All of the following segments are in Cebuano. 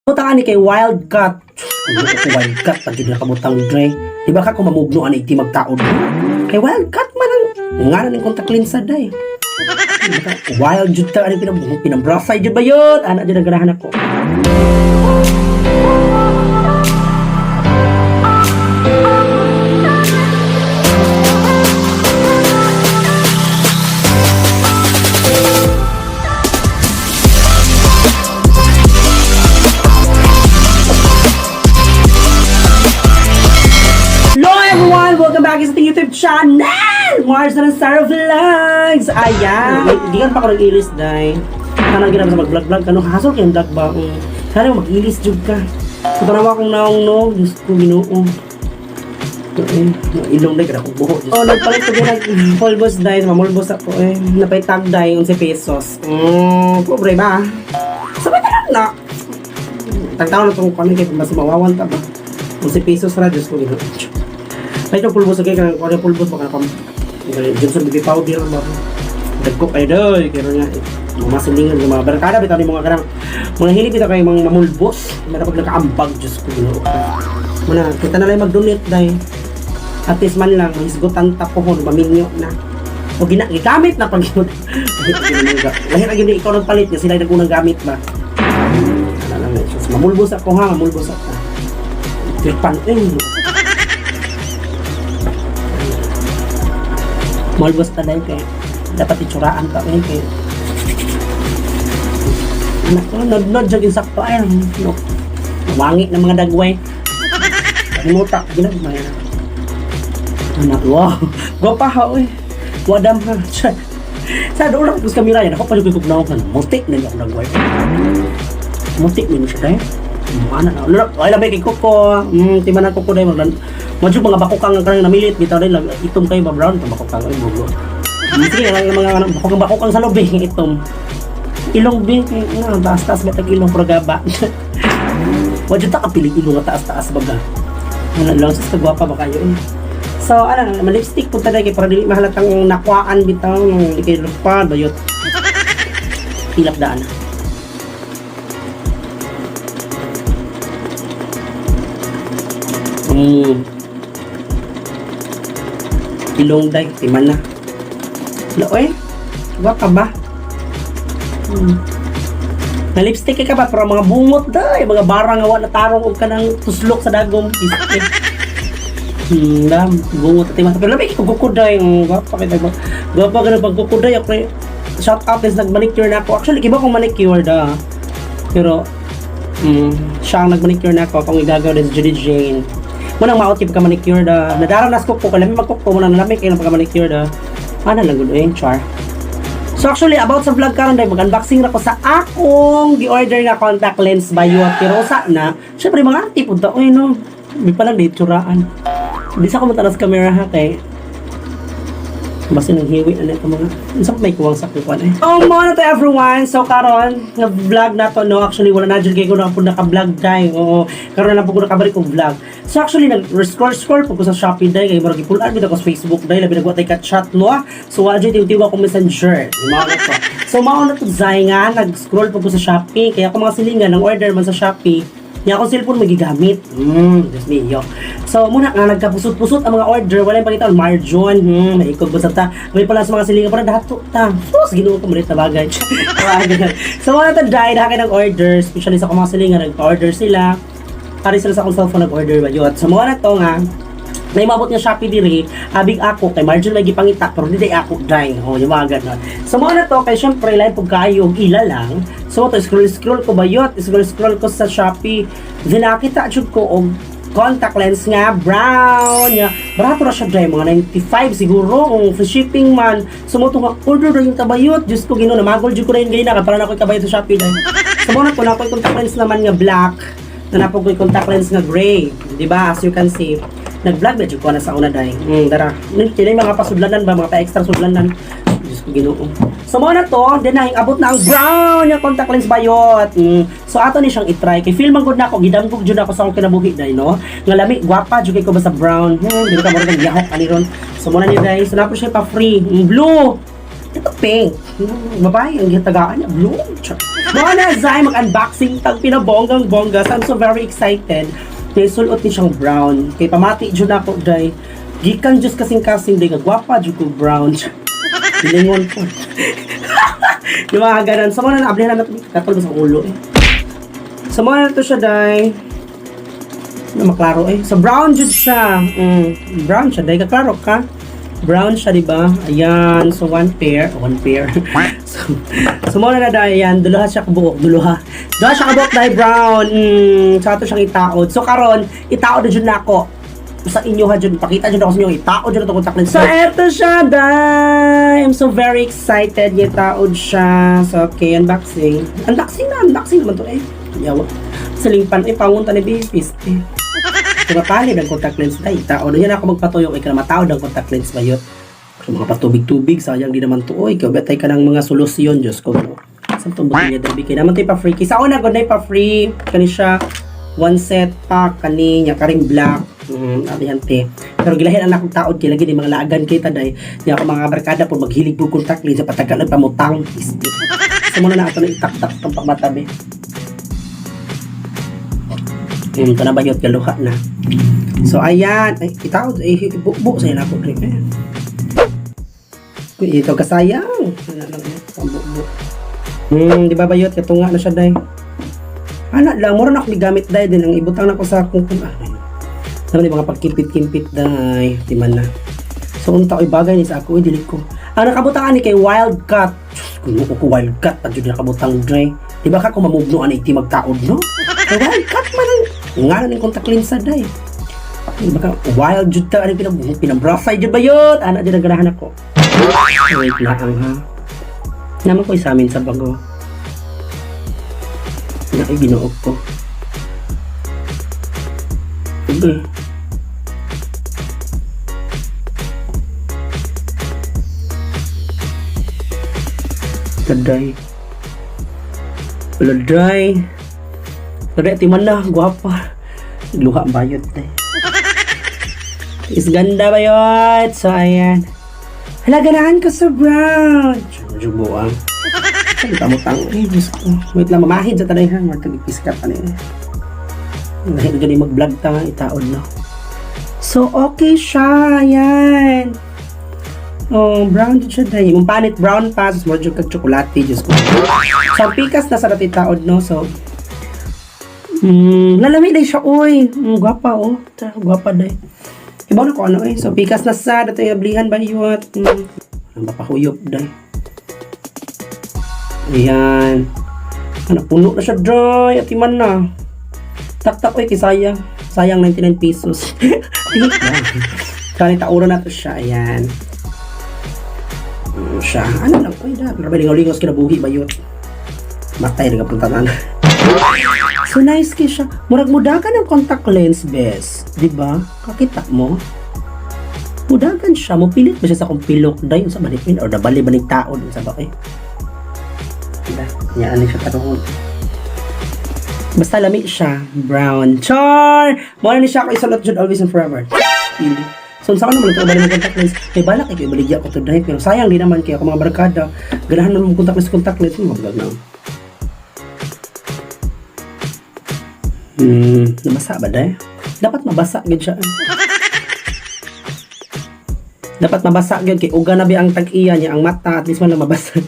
Butang ani kay Wildcat. Ano ko Wildcat pag jud nakabutang dre. Di ba ka kung mamugno ani iti magtaod? Kay Wildcat man ang nga na ning contact lens sa day. Di ba ka, wild jud ta ani pinambrasay jud ba yun? Ana jud ang ganahan ako. Hello everyone! Welcome back sa ating YouTube channel! Mars na ng Sarah Vlogs! Ayan! Hindi ka pa ako nag-ilis, day. Kanang ginama sa mag-vlog-vlog ka, no? Hasol kayong vlog ba? Sana mag-ilis, jud ka. So, tanawa akong naong, no? Diyos ko, ginoo. Eh, ilong day, kada akong buho. Diyos. Oh, nagpalit ko din nag-pulbos, day. Mamulbos ako, eh. Napay-tag, day, 11 pesos. Pobre ba? Sabay ka lang na. Tagtaon na itong kanin kay mas mawawan ta ba? 11 pesos ra, Diyos ko, ginoo. Ay, itong pulbos, okay, kanang kuha pulbos, baka pam... Johnson baby powder ba? Dagko kayo doy, kaya nga, eh, mga masilingan, mga barkada, bitaw ni mga kanang, mga hilig bitaw kayo mga mamulbos, mga pag nakaambag, Diyos ko, ginoo. Muna, kita na lang mag-donate, day. At least man lang, mahisgutan ta pohon, maminyo na. O gina, gigamit na pag yun. Lahi ra gyud ikaw nagpalit niya, sila yung nagunang gamit ba? Ano lang, eh. So, mamulbos ako ha, mamulbos ako. Tripan, eh. Mulbos ta dahil kay dapat itsuraan pa eh kay anak ko nod-nod jud insakto ay no. Wangi ng mga dagway. Muta ginagmay na. Anak, wow. Gwapa ha oy. Wadam ha. Sa doon lang sa kamera yan. Ako pa yung kugnaw ka. Mutik na niya ako dagway. Mutik na niya siya dahil. Mana na. Lalo, ay labi kay kuko. Timan ang kuko dahil. Maglan. Medyo mga bakukang ang kanang namilit. Bitaw dahil itom kayo ba brown? Itong bakukang. Ay, bugo. Sige, ang mga bakukang bakukang sa loob eh. Itom. Ilong bi. Nga, taas-taas ba tag ilong pero gaba. Wadyo ta kapilig ilong nga taas-taas baga. Ano lang, sus kagwapa ba kayo eh. So, ano, ma-lipstick punta na kay para dili mahalatang nakuhaan bitaw nung di kayo lupad, bayot. Tilap daan. Ilong day, timan na. Lo, eh, gwapa ba? Na lipstick ka ba pero mga bungot day, mga barang nga wa na tarong og kanang tuslok sa dagom. Lipstick. Dam, bungot at timan. Pero labi ko kukuday, gwapa kay ba. Gwapa ka na pagkukuday ako. Eh. Shout out is nag-manicure na ako. Actually, kiba kong manicure da. Pero siya ang nag-manicure na ako akong igagaw din si Judy Jane. Munang maot yung pagka-manicure da. Nadaram nas kuko, kalami magkuko, munang nalamig kayo ng pagka-manicure da. Ano lang gud eh, char. So actually, about sa vlog karon day, mag-unboxing ra ko sa akong gi-order nga contact lens bayot. Pero usa na, syempre mga arte pud ta oy no. Di pa lang ditsuraan. Di sa ko matalas camera ha kay basta nang hiwi na ito mga unsa pa may kuwang sa kuwan eh. Oh, mo na to everyone. So karon nga vlog na to no, actually wala na jud kay ko na pud naka-vlog day. Oo, karon na lang pud ko nakabalik og vlog. So actually nag scroll scroll pud ko sa Shopee day kay murag gipulan bitaw ko sa Facebook day labi nagwa tay ka chat no. Ah. So wala jud tiw ako Messenger. Mao na to. So mao na to zay nga nag-scroll pud ko sa Shopee kaya ako mga silingan nang order man sa Shopee. Nya akong cellphone magigamit. Diyos mio. So muna nga nagkapusot-pusot ang mga order, wala yung pangita margin, naikog ba sa ta. May pala sa mga silingan para dato ta. Sus, Ginoo ko malit na bagay. So muna ta dahil na ng order, especially sa akong mga silingan nagpa-order sila. Pare sila sa akong cellphone nag-order ba yun. So muna na to nga may mabot nga Shopee diri, abig ako kay margin lagi pangita pero di day ako dine. Oh, yung mga ganon. So mo na to kay syempre lain pug kayo og ila lang. So to scroll scroll ko bayot, scroll scroll ko sa Shopee. Then nakita jud ko og contact lens nga brown nya. Barato ra siya dai mga 95 siguro kung free shipping man. So mo to nga order ra yung tabayot. Diyos ko Ginoo namagol jud ko na yun ganina para na ako'y kabayot sa Shopee dai. So mo na to na ako'y contact lens naman nga black na napog ko'y contact lens nga gray. Di ba? As you can see, nag-vlog na jud ko na sa una day. Dara. Kini mga pasudlanan ba, mga pa-extra sudlanan. Diyos ko Ginoo. So mo na to, then na abot na ang brown nga contact lens bayot. So ato ni siyang i-try kay feel man gud nako gidamgog jud ako sa akong kinabuhi day no. Nga lami gwapa jud kay ko ba sa brown. Dili ka murag yahok ani ron. So mo na ni guys, so na po siya pa free. Blue. Ito pink. Babae, ang gitagaan niya, blue. Mga na, Zay, mag-unboxing tag pinabonggang bongga. So, I'm so very excited. Kay sulot ni siyang brown. Kay pamati jud ako day. Gikan jud kasing-kasing day kagwapa jud ko brown. Pilingon ko. Yung mga ganun. So, mga na naablihan na natin. Katol ba sa ulo eh. So, mga na to siya day. Na maklaro eh. So, brown jud siya. Brown siya day. Kaklaro ka. Brown siya, di ba? Ayan. So, one pair. One pair. So, muna na dahil yan. Duluha siya kabuok. Duluha. Duluha siya kabuok dahil brown. Sa ato siyang itaod. So, karon itaod na dyan na ako. Sa inyo ha dyan. Pakita dyan ako sa inyo. Itaod dyan na ito contact lens. So, eto siya, dahil. I'm so very excited. Itaod siya. So, okay. Unboxing. Unboxing na. Unboxing naman to eh. Yawa. Salingpan. Eh, pangunta ni Babies. Eh. So, mapalid ang contact lens dahil. Itaod na yan ako magpatuyok. Ikaw na mataod ang contact lens bayot. So, mga patubig-tubig, sayang di naman to. Oy, kabetay ka ng mga solusyon, Diyos ko. No? Saan itong buti niya, Derby? Kaya naman ito pa-free. Kisa una, good na pa-free. Kani siya, one set pack, kani niya, karing black. Alihante. Pero gilahin ang akong taod, kay lagi ni mga laagan kita day. Niya ako mga barkada po, maghilig po contact lens sa patagal ng pamutang. Isti. So, muna na ato na itaktak itong pagmatabi. Ito na bayot, galuha na. So, ayan. Ay, itaod. Ay, bubo sa'yo na ako. Ayan. Uy, ito kasayang. Ano lang eh, pambubo. Di ba bayot katunga na siya day. Ana lang mura na ako gigamit day din ang ibutang na ko sa akong kung ah. Naman di mga pagkimpit-kimpit day, di man na. So unta oy bagay ni sa ako, oy, dili ko. Ang nakabutang ani kay Wildcat. Diyos ko, ko Wildcat pa jud nakabutang day. Di ba ka kung mamugno ani ti magtaod no? Kay Wildcat man ang nga na ning contact lens sa day. Di ba ka wild jud ta ani pinabrasay jud bayot. Ana jud ang ganahan ako. Wait lang ha. Naman ko isamin sa bago. Na ay ginuog ko. Okay. Laday. Laday. Laday, timan na. Guwapa. Luha ang bayot day. Is ganda bayot. So, ayan. Hala, ganahan ko sa brown. Medyo buwang. Ay, tamutang. Eh, Diyos ko. Wait lang, mamahid sa tanay ha. Magtagipis ka pa niya. Dahil ganun mag-vlog ta nga, itaon no. So, okay siya. Ayan. Oh, brown din siya dahil. Yung panit brown pa, so medyo kag tsokolate, Diyos ko. So, ang pikas na sa dati taod, no? So, lalami na siya, oy. Gwapa, oh. Tara, gwapa dahil. Iba na ko ano eh. So, pikas na sa dati ablihan ba yun? Ang mapahuyop dahil. Ayan. Ano, puno na siya dry. At iman na. Tak-tak, oy, kay sayang. Sayang 99 pesos. Kaya tauro na to siya. Ayan. Siya. Ano lang, oy, da. Pero lingaw-lingaw sa kinabuhi ba yun? Matay na kapunta na. So nice kay siya. Murag mudagan ang contact lens, bes. Di ba? Kakita mo? Mudagan siya. Mupilit ba siya sa akong pilok? Dayon sa manipin or nabali ba ning taon sa ba eh? Diba? Yan siya tarong. Basta lami siya. Brown. Char! Muna ni siya ako isulot jud always and forever. Pili. So, sa naman ito, bali mo contact lens. May balak eh, ibaligya ko to dahil. Pero sayang di naman kaya ako mga barkada. Ganahan naman mo contact lens, contact lens. Mabulag na. Nabasa ba dahil? Dapat mabasa gid siya. Dapat mabasa gyud kay uga na ba ang tag-iya niya ang mata at least man lang mabasa.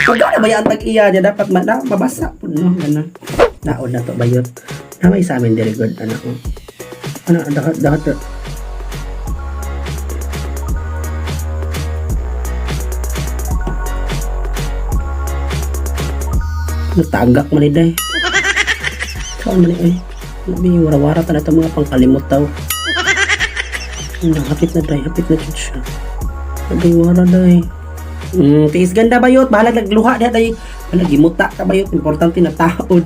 Uga na ba ang tag-iya niya dapat mabasa pud no ganun. Naon na to bayot. Na may sa amin diri good ano ko. Ano dahat dahat. Natagak man ni day. Saan man ni ay. Labi wara-wara ta na itong mga pangkalimot daw. Hapit na day, hapit na jud siya. Labi wara day. Tiis ganda bayot, bahala nagluha diha day. Wala gimuta ka bayot, importante na taon.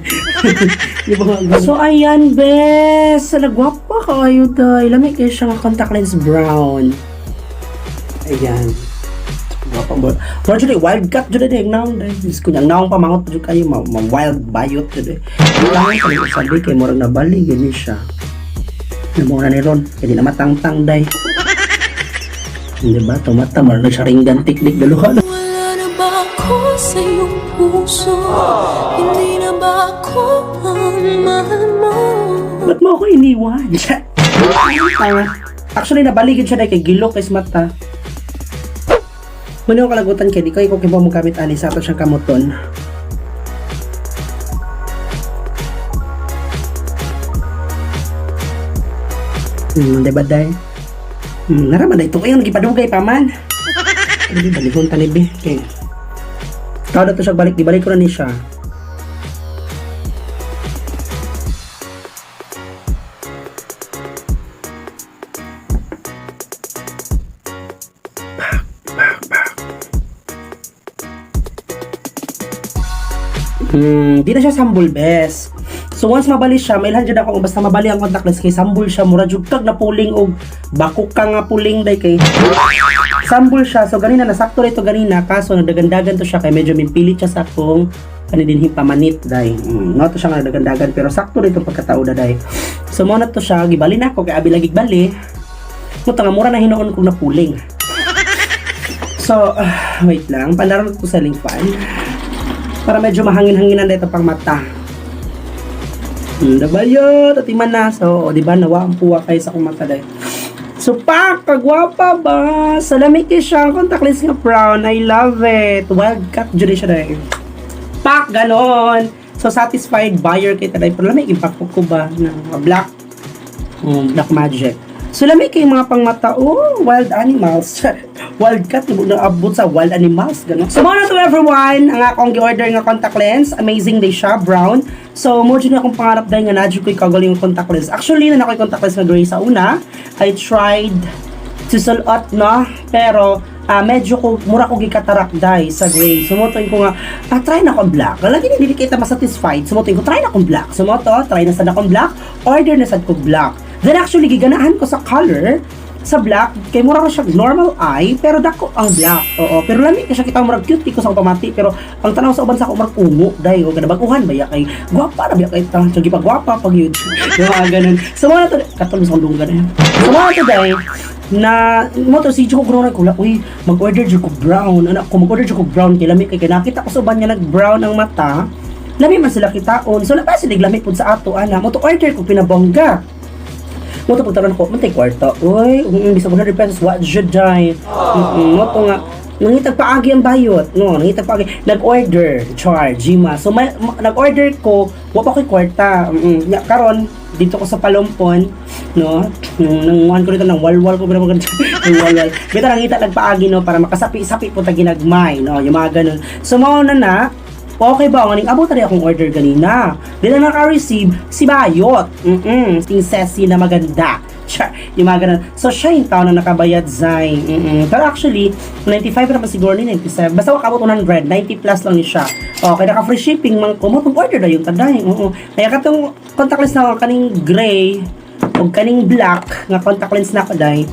Di ba nga? So ayan bes, nagwapa kaayo day. Lami kay siya nga contact lens brown. Ayan. Gwapa ba? Mura jud wild cat jud day ang naong day. Diyos ko, ang naong pamangot jud kayo ma, ma wild bayot jud eh. Lang ko sabi kay murag nabali gani siya. Namo na ni Ron, kay di na matangtang day. Di ba? Tumata, murag nagsaringgan tiknik daluha. Wala Sa iyong puso? Hindi na ba ako ang mahal mo? Ba't mo ako iniwan? Tanga. Actually, nabaligid siya dahil kay gilok kay sa mata. Muna ako kalagutan kay di ko ikaw kibaw mo gamit ani sa ato siyang kamuton. Di ba day? Naraman na ito. Ayun, nagipadugay pa man. Hindi, balihon tanibi. Okay. Tao na to siya balik. Di balik ko na ni siya. Di na siya sambol bes. So once mabali siya, mailhan jud ako basta mabali ang contact lens kay sambol siya, mura jud kag na puling og bakok ka nga puling day kay sambol siya. So ganina nasakto rito ganina, kaso nagdagandagan to siya kay medyo mimpilit siya sa akong kani dinhi pamanit day. No to siya nga nagdagandagan pero sakto rito pagkatao da day. So mo na to siya gibali na ako kay abi lagi bali. Mo nga mura na hinuon kog napuling. So, wait lang, pandaron ko sa link fan para medyo mahangin-hanginan dito pang mata. Diba yun? Tatiman na. So, o, diba, nawa ang puwa kayo sa akong mata dahil. So, pak! Kagwapa ba? Salamit kayo siya. Ang contact lens nga brown. I love it. Wildcat jud siya dahil. Pak! Ganon! So, satisfied buyer kay taday. Pero lamig, impact ko ba? Na black. Black magic. So, lamig kay mga pangmata. Oh, wild animals. Wild cat, naabot sa wild animals. Ganon. So, muna to everyone, ang akong gi-order nga contact lens. Amazing day siya, brown. So, mo dyan akong pangarap dahil nga nadyo ko'y kagaling yung contact lens. Actually, na ako'y contact lens na gray sa una. I tried to suot, no? Pero, medyo ko, mura ko gikatarak dai sa gray. Sumutoy ko nga, try na akong black. Lagi na hindi kita masatisfied. Sumutoy ko, try na akong black. Sumoto, try na sad akong black. Order na sad ko black. Then actually, giganahan ko sa color sa black, kay mura ko siya normal eye, pero dako ang black. Oo, pero lami kay siya kita, murag cute ko sa akong pamati, pero ang tanaw sa uban sa ako murag ungo dai o kada baguhan ba ya kay gwapa na biya kay ta so gipagwapa pag yun. Yung mga ganun. So mo na to katol sa akong dunggan eh. So mo na to dai na mo to si Joko Grona ko, uy, mag-order jud ko brown anak ko, mag-order jud ko brown kay lami kay kay nakita ko sa uban nga nag brown ang mata, lami man sila kitaon, so labas sila lami pud sa ato ana. Mo to order ko pinabongga. Mo to pagtaron ko, mantay kwarta. Uy, bisag 100 pesos, what should I? Mo to nga, nangitag paagi ang bayot. No, nangitag paagi. Nag-order, charge, Gma. So, may, nag-order ko, wa pa ko'y kwarta. Ya, karon dito ko sa Palumpon, no? Nang ko dito, nang walwal ko, pero maganda. Nang walwal. Bita nangita nagpaagi, no, para makasapi-sapi po ta ginagmay, no? Yung mga ganun. So, mao na na, okay ba? Ang abot na rin akong order ganina. Di na naka-receive si Bayot. Ting sesi na maganda. Char, yung mga ganun. So, siya yung tao na nakabayad, Zay. Pero actually, 95 naman siguro ni 97. Basta wakabot 100, 90 plus lang ni siya. Okay, naka-free shipping man ko. Mo order na yung taday. Oo. Kaya katong contact lens na ako, kaning gray o kaning black nga contact lens na ako day.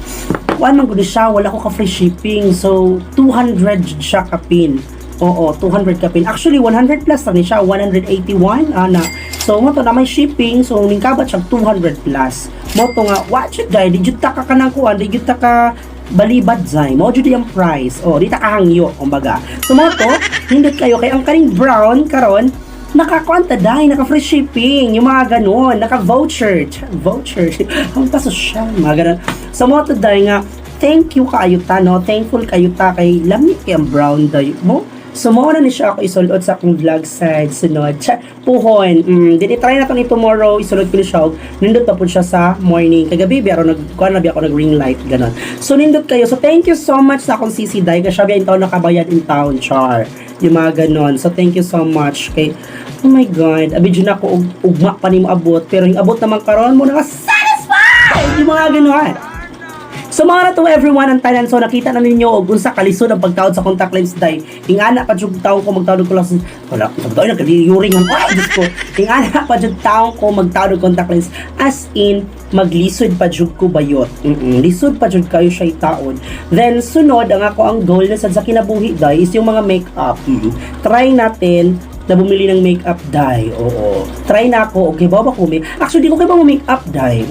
Kuan man gud siya, wala ko ka free shipping. So, 200 siya kapin. Oo, 200 kapin. Actually, 100 plus lang ni siya, 181 ana. So, mo to na may shipping, so ningkabat siya 200 plus. Mo to nga, watch it guy, di jud ta ka kanang kuan, di jud ta ka balibad zay. Mo jud yung price. Oh, di ta kahangyo, kumbaga. So mo to, nindot kayo kay ang kaning brown karon nakakwanta dahil naka free shipping, yung mga ganun, naka voucher, voucher, ang paso siya, mga ganun. So mo to dahil nga, thank you kaayo ta, no? Thankful kayo ta kay lami kay ang brown dayo mo. So mo na ni siya ako isulod sa akong vlog sa sunod. Puhon. Din i-try na to ni tomorrow, isulod ko ni siya. Og nindot pa po siya sa morning. Kagabi biya nag kuan na biya ako nag ring light ganon. So nindot kayo. So thank you so much sa akong CC Dai kasi siya in town nakabayad in town char. Yung mga ganon. So thank you so much kay. Oh my God, abi jud na ako og ugma pa nimo abot, pero yung abot naman karon mo naka satisfied yung mga ganon. So mga na to everyone ang tanan, so nakita na ninyo og unsa kalisod ang pagtaod sa contact lens day. Ingana pa jud tawo ko magtaod ko lang sa wala sa nagkadiyuring ang ay Diyos ko. Ingana pa jud tawo ko magtaod og contact lens, as in maglisod pa jud ko bayot. Lisod pa jud kayo siya itaon. Then sunod ang ako ang goal na sad sa kinabuhi day is yung mga makeup. Try natin na bumili ng makeup day. Oo. Try na ako. Okay ba ba ko may Actually, di ko kay ba mo makeup day.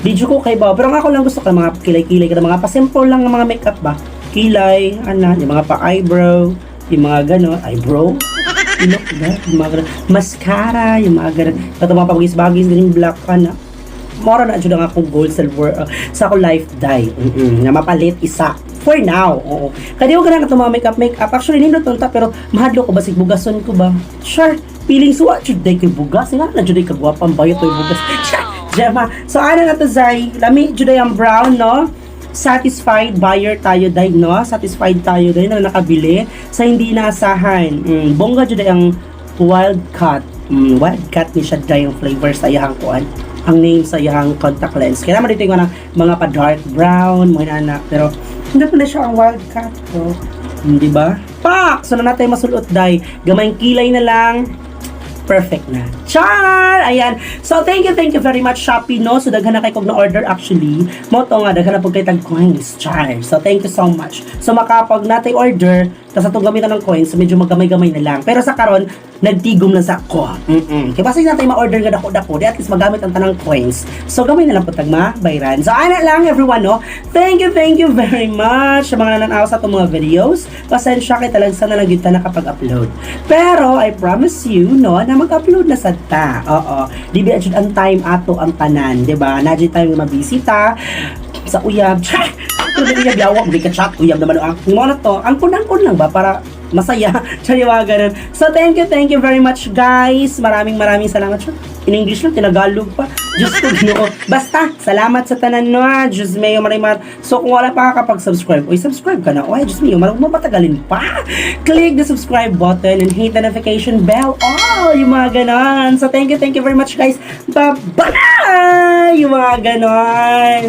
Di jud ko kay ba. Pero ang ako lang gusto ko mga kilay-kilay kada mga pa-simple lang ang mga makeup ba. Kilay, ana, yung mga pa-eyebrow, Yung mga gano'n, eyebrow, ilok ba? Yung mga gano'n. Mascara, yung mga gano'n. Kato mga pabagis-bagis, ganyan black ka na. Mora na jud ang akong goal sa, sa akong life day. Nga mapalit isa. For now, oo. Kaya di ko ganang katong mga makeup makeup. Actually, nindot ta, pero mahadlo ko basig bugason ko ba. Sure, feeling suwa jud day kay bugas. Nga na jud day kagwapang bayot to'y bugas. Sure, Gemma. So ano na to, Zay? Lami jud day ang brown, no? Satisfied buyer tayo day, no? Satisfied tayo day na nakabili sa hindi inaasahan. Bongga jud day ang Wild Cat. Wild Cat ni siya day ang flavor sa iyahang kuan, ang name sa iyahang contact lens. Kaya naman dito yung mga pa dark brown, mga anak. Pero hindi pa na siya ang Wild Cat ko. Di ba? Pak! So na natin masulot day. Gamayng kilay na lang, perfect na. Char! Ayan. So, thank you very much, Shopee, no? So, daghan na kay kog na order actually. Mo to nga, daghan na pud kay tag coins. Char. So, thank you so much. So, makapag natay order, tas atong gamitan ng coins, so medyo magamay-gamay na lang. Pero sa karon, nagtigom na sa ko. Kaya basta natay ma-order nga dako-dako, di at least magamit ang tanang coins. So, gamay na lang po tag mabayran. So, ana lang, everyone, no? Thank you very much sa mga nananaw sa atong mga videos. Pasensya kay talagsa na lang gyud ta nakapag-upload. Pero, I promise you, no, na mag-upload na sad ta. Oo. Di ba jud ang time ato ang tanan, di ba? Na jud tayo nga mabisita sa uyab. Char! Pero di uyab yawa, di ka chat, uyab naman ang mo na to. Ang kunang-kun lang ba para masaya. Char, yung mga ganun. So, thank you very much, guys. Maraming maraming salamat. Char, in English lang, tinagalog pa. Diyos ko, Ginoo. Basta, salamat sa tanan, no, ah. Diyos mio, maraming maraming. So, kung wala pa kakapag-subscribe, oy, subscribe ka na. Oy, Diyos mio, marang mo patagalin pa. Click the subscribe button and hit the notification bell. Oh, yung mga ganon. So, thank you very much, guys. Bye-bye! Yung mga ganon.